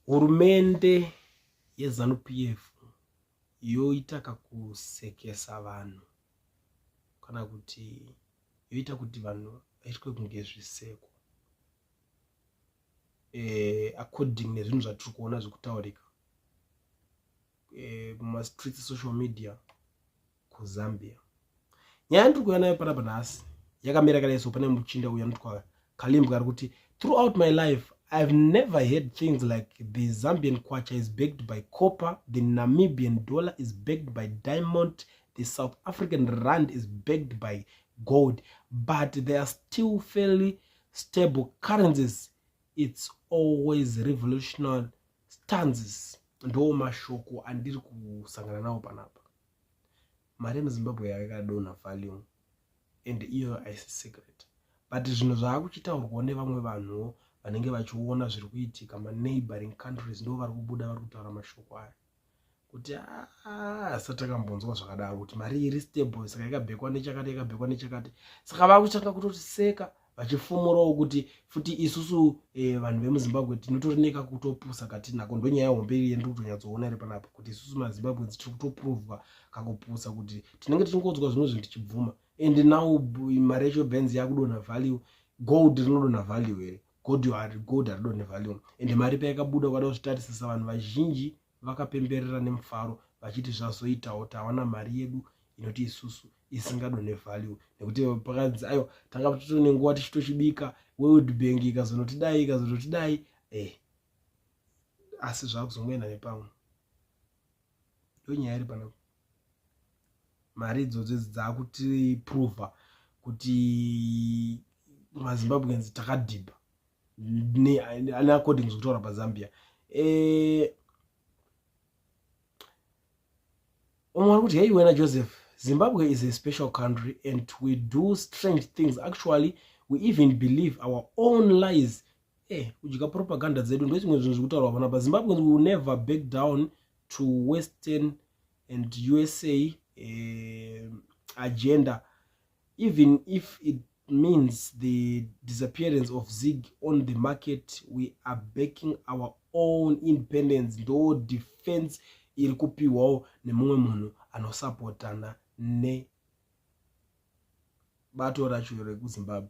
Hurumende yeZanu PF yoita kakusekesa vanhu kana kuti yoita kuti vanhu vaitwe kunge zviseko according nezvinhu zvatiri kuona zvekutaurika mumastreets, social media kuZambia. Nyaya yandiri kuuya nayo panapa nhasi yakamira kadai so. Pane muchinda uyu anotwa Kalimbwa ari kuti, "Throughout my life I've never heard things like the Zambian kwacha is backed by copper, the Namibian dollar is backed by diamond, the South African rand is backed by gold, but they are still fairly stable currencies. It's always revolutionary stances." Ndo mashoko andiri kusangana nawo panapa. Mari yemuZimbabwe yakadonha value and iyo haisi secret, but zvinhu zvaakuchitaurwawo nevamwe vanhuwo vanenge vachiona zviri kuitika maneighboring countries, ndo vari kubuda vari kutaura mashoko aya kuti asati takambonzwa zvakadaro, kuti mari iri stable, saka yakabhekwa nechakati, yakabhekwa nechakati. Saka vakuchanga kutotiseka vachifumurawo kuti futi isusu vanhu vemuZimbabwe tinotori nekakutopusa katinako. Ndonyaya hombe iri yandiri kutonyatsoona iri panapa, kuti isusu maZimbabweans tiri kutoprovwa kakupusa, kuti tinenge tichingodzwa zvimwe zvinhu tichibvuma. And now mari yacho benz yakudonha value. Gold rinodonha value here? Gold haridonhe value. And mari payakabuda, ukada kuzvitarisisa, vanhu vazhinji vakapemberera nemufaro vachiti zvazoitawo tawana mari yedu inoti isusu isingadonhe value, nekuti pakanzi aiwa, tanga totone nguva tichitochibika. World Bank ikazonotidai, ikazonotidai, asi zvakuzongoenda nepamwe. Ndonyaya iri panapa. Mari idzodzo idzi dzakutiprova kuti maZimbabweans takadhibha neaccording zvekutaura paZambia. Umwe ari kuti, "Hey wena Joseph, Zimbabwe is a special country and we do strange things. Actually, we even believe our own lies." Kudya propaganda dzedu ndo chimwe zvinhu zviri kutaurwa panapa. "Zimbabwe will never back down to Western and USA agenda, even if it means the disappearance of ZiG on the market. We are backing our own independence." Ndo defense iri kupiwawo nemumwe munhu anosapotana nebato racho rekuZimbabwe.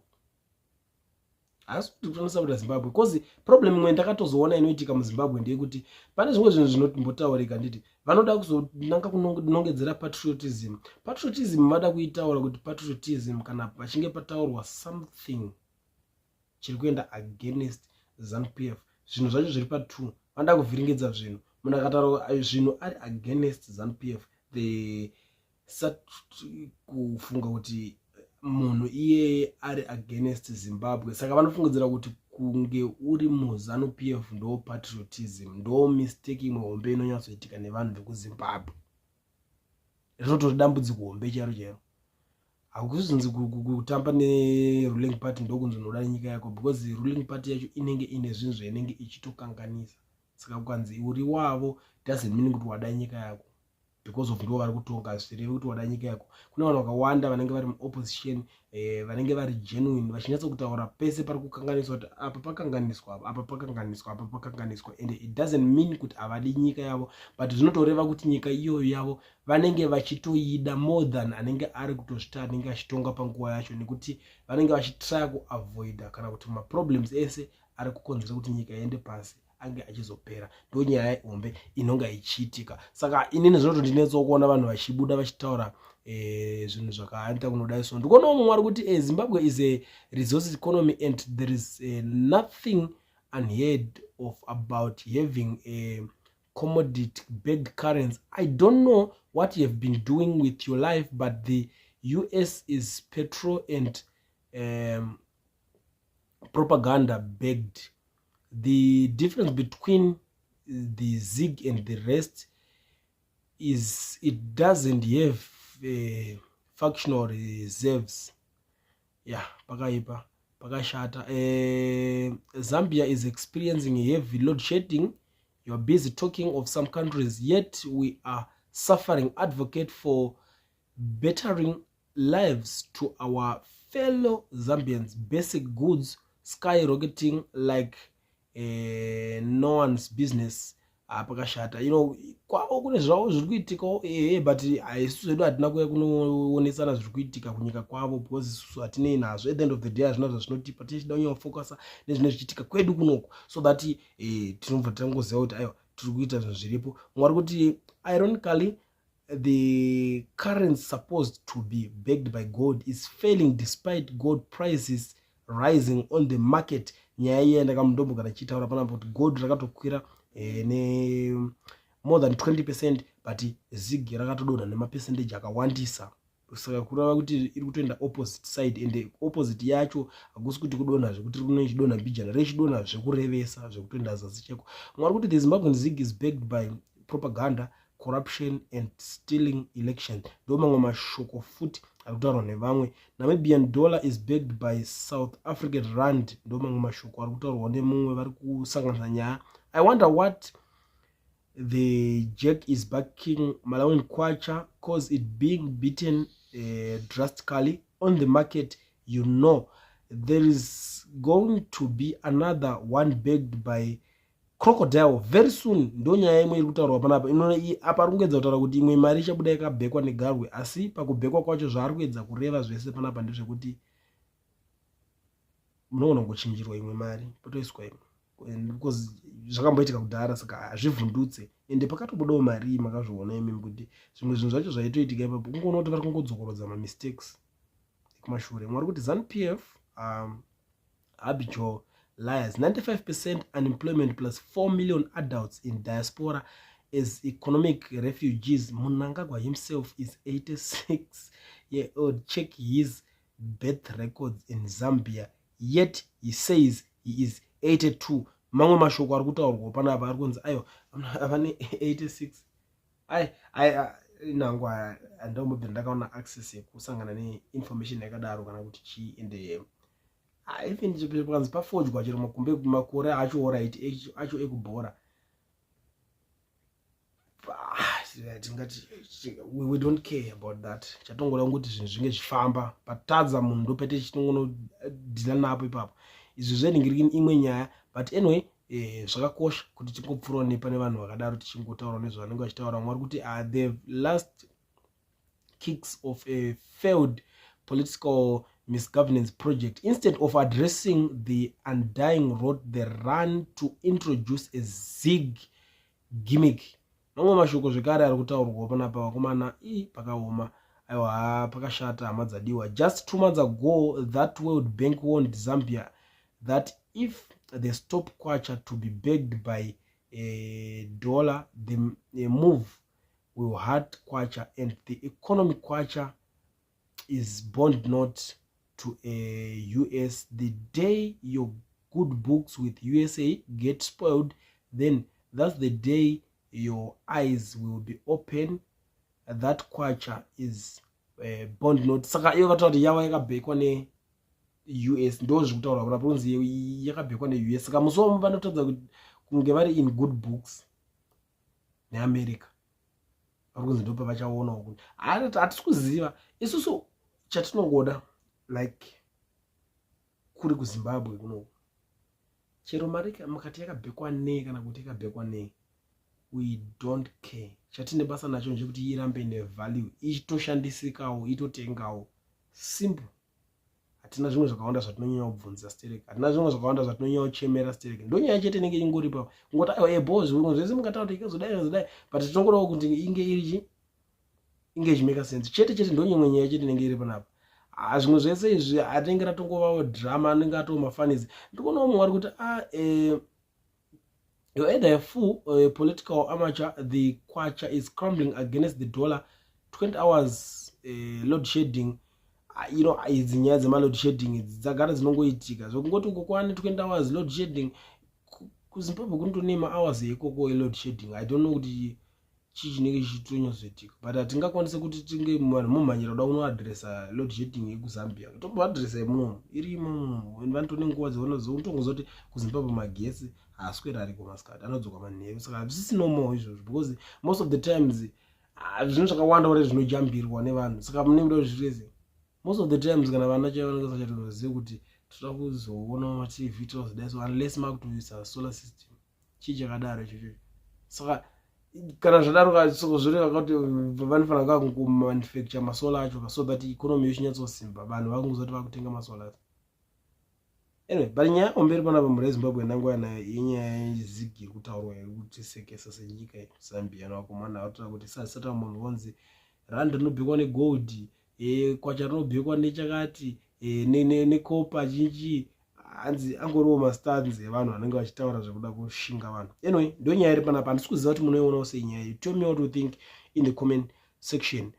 Haasi kuti kutonosapota Zimbabwe, because problem imwe ndakatozoona inoitika muZimbabwe ndeyekuti pane zvimwe zvinhu zvinombotaurika, nditi vanoda kuzonanga kunongedzera patriotism. Patriotism vada kuitaura kuti patriotism kana pachinge pataurwa something chiri kuenda against ZANU PF, zvinhu zvacho zviri pa2, vanoda kuvhiringidza zvinhu. Munhu akataura zvinhu ari against ZANU PF, they start kufunga kuti munhu iyeye ari against Zimbabwe. Saka vanofungidzira kuti kunge uri muZANU PF ndo patriotism. Ndo mistake imwe hombe inonyatsoitika nevanhu vekuZimbabwe. Rinotori dambudziko hombe chairo chairo. Hakuzinzi kutamba neruling party ndokunzi unoda nyika yako, because ruling party yacho inenge ine zvinhu zvainenge ichitokanganisa. Saka kukanzi uri wavo doesn't mean kuti wada nyika yako, because of ndo vari kutonga, zvirevi kuti wada nyika yako. Kune vanhu vakawanda vanenge vari muopposition, vanenge vari genuine, vachinyatsa kutaura pese pari kukanganiswa kuti apa pakanganiswa, apa, apa pakanganiswa, apa pakanganiswa. And it doesn't mean kuti havadi nyika yavo, but zvinotoreva kuti nyika iyoyo yavo vanenge vachitoida more than anenge ari kutozvita, anenge achitonga panguva yacho, nekuti vanenge vachitrya kuavoida kana kuti maproblems ese ari kukonzera kuti nyika iende pasi ange achizopera. Ndo nyaya hombe inonga ichiitika. Saka inini zvinotondinetsawo kuona vanhu vachibuda vachitaura zvinhu zvakaita kunodai so. Ndikuonawo mumwe ari kuti, "Zimbabwe is a resource economy and there is nothing unheard of about having a commodity backed currency. I don't know what you have been doing with your life, but the US is petrol and propaganda backed. The difference between the ZiG and the rest is it doesn't have functional reserves." Yeah, pakaipa, pakashata. "Zambia is experiencing heavy load shedding. You are busy talking of some countries, yet we are suffering. Advocate for bettering lives to our fellow Zambians. Basic goods skyrocketing like No one's business. Pakashata, kwavo kune zvavo zviri kuitikawo, ehe, but isusu zvedu hatina kuya kunoonesana zviri kuitika kunyika kwavo, because isusu hatinei nazvo. At the end of the day, hazvina zvazvinotipa. Tichida kunyanyofocusa nezvinenge zvichiitika kwedu kunoko, so that tinobva tangoziva kuti aiwa, tiri kuita zvinhu zviripo. Mwari kuti ironically, the currency supposed to be backed by gold is failing despite gold prices rising on the market. Nyaya iya ndakambombogara chichitaura panapa kuti gold rakatokwira ne more than 20%, but ZiG rakatodonha nemapercentage akawandisa. Saka kureva kuti iri kutoenda opposite side, and opposite yacho hakusi kuti kudonha zvekuti rinochidonha mbijana, rechidonha zvekurevesa, zvekutoenda zasi cheko. Mwari kuti the Zimbabwean ZiG is backed by propaganda, corruption and stealing election. Ndo mamwe mashoko futi ari kutaurwa nevamwe. Namibian dollar is backed by South African rand. Ndo mamwe mashoko ari kutaurwa nemumwe vari kusanganisa nyaya. I wonder what the jack is backing Malawian kwacha, cause it being beaten drastically on the market. There is going to be another one backed by crocodile very soon. Ndo nyaya imwe iri kutaurwa panapa. Apa ari kungoedza kutaura kuti imwe mari ichabuda yakabackwa negarwe, asi pakubackwa kwacho, zvaari kuedza kureva zvese panapa ndezvekuti munogona kungochinjirwa imwe mari, potoiswa imwe, because zvakamboitika kudhara, saka hazvivhundutse. Ende pakatobudawo mari iyi, makazviona imimi kuti zvimwe zvinhu zvacho zvaitoitika ipapo, kungoona kuti vari kungodzokorodza mamistakes ekumashure. Mwari kuti ZANU PF habitual liars. 95% unemployment plus 4 million adults in diaspora as economic refugees. Mnangagwa himself is 86 year old. Check his birth records in Zambia, yet he says he is 82. Mamwe mashoko ari kutaurwa panapa ari kunzi aiwa, ava ne86. Ai ai, nangu handombobvira ndakaona access yekusangana neinformation yakadaro kana kuti chii. Ende even pakanzi pafojwa chero makumbe makore acho, alright, acho ekubhora, tingati we don't care about that. Chatongoda kungoti zvinhu zvinge zvichifamba. Patadza munhu, ndopete chitongonodeala napo ipapo. Izvi zvenhingiriki imwe nyaya, but anyway, zvakakosha kuti tingopfuurawo nepane vanhu vakadaro, tichingotaura nezvavanenge vachitaura. Mwari kuti the last kicks of a failed political misgovernance project. Instead of addressing the undying rot, they run to introduce a ZiG gimmick. Mamwe mashoko zvekare ari kutaurwa panapa, vakomana, i pakaoma. Aiwa, pakashata, hama dzadiwa. Just 2 months ago, that World Bank warned Zambia that if they stop kwacha to be backed by a dollar, the move will hurt kwacha and the economy. Kwacha is bond note to a US. The day your good books with USA get spoiled, then that's the day your eyes will be open that kwacha is bond note. Saka iyo vataura kuti yava yakabackwa neUS, ndo zviri kutaurwa kuna kunzi yakabackwa neUS. Saka musi wamo vanotadza kunge vari in good books neAmerica, vari kunzi ndo pavachaonawo kuti hatisi kuziva isusu. Chatinongoda, like kuri kuZimbabwe kunoku, chero mari mukati yakabackwa nei kana kuti yakabackwa nei, we don't care. Chatine basa nacho ndechekuti irambe nevalue, ichitoshandisikawo, itotengawo, simple. Hatina zvimwe zvakawanda zvatinonyanya kubvunza sterek, hatina zvimwe zvakawanda zvatinonyanya kuchemera sterek. Ndonyaya chete inenge ingoripa, kungoti aiwa, ebo, zvimwe zvese mungataura kuti ikazodai, ikazodai, but tinongodawo kuti inge iri chi inge ichimake sense chete chete. Ndonyimwe nyaya chete inenge iri panapa. Zvimwe zvese izvi atinenge ratongovawo drama, anenge atoo mafunnies. Ndikuonawo mumwe ari kuti you're either a fool or a political amateur. The kwacha is crumbling against the dollar. 20 hours load shedding. Idzi nyaya dzemaload shedding idzi dzagara dzinongoitika, zvokungoti uko kwane 20 hours load shedding, kuZimbabwe kunotone mahours ekoko eload shedding. I don't know kuti chii chinenge chichitonyazoitika, but hatingakwanisi kuti tinge vanhu mumhanyira kuda kunoaddressa load shedding yekuZambia. Tomboaddressa yemunomu, irimo munomu. Vanotone nguva dzaunotongoziva kuti kuZimbabwe magetsi haasweri ariko masikati, anodzoka manheru. Saka hazvisisi normal izvozvo, because most of the times zvinhu zvakawanda ore zvinojambirwa nevanhu. Saka mune muda kuzvireze, most of the times kana vana chaivo vanenge vasachatozive kuti Toda kuzoonawo maTV, tozodai so, unless makutoisa solar system. Chii chakadaro ichocho? Saka kana zvadaro, zvoreva kuti vanofanira kumanufacture masolar acho so that economy yochinyatsosimba, vanhu vakungoziva kuti vakutenga masolar. Anyway, but nyaya omberi panapa, mhuri yeZimbabwe, nanguva nayo inyaya yezigi iri kutaurwa, iri kutisekesa senyika. Zambia navakomana vatoda kuti sasata munhu vonzi rand rinobhekwa negold, kwacha rinobhekwa nechakati, necopper, chinchi. Hanzi angoriwo mastands evanhu vanenge vachitaura zvekuda kushinga vanhu. Anyway, ndo nyaya iri panapa. Handisi kuziva kuti munoionawo sei nyaya iyi. Tell me what you think in the comment section.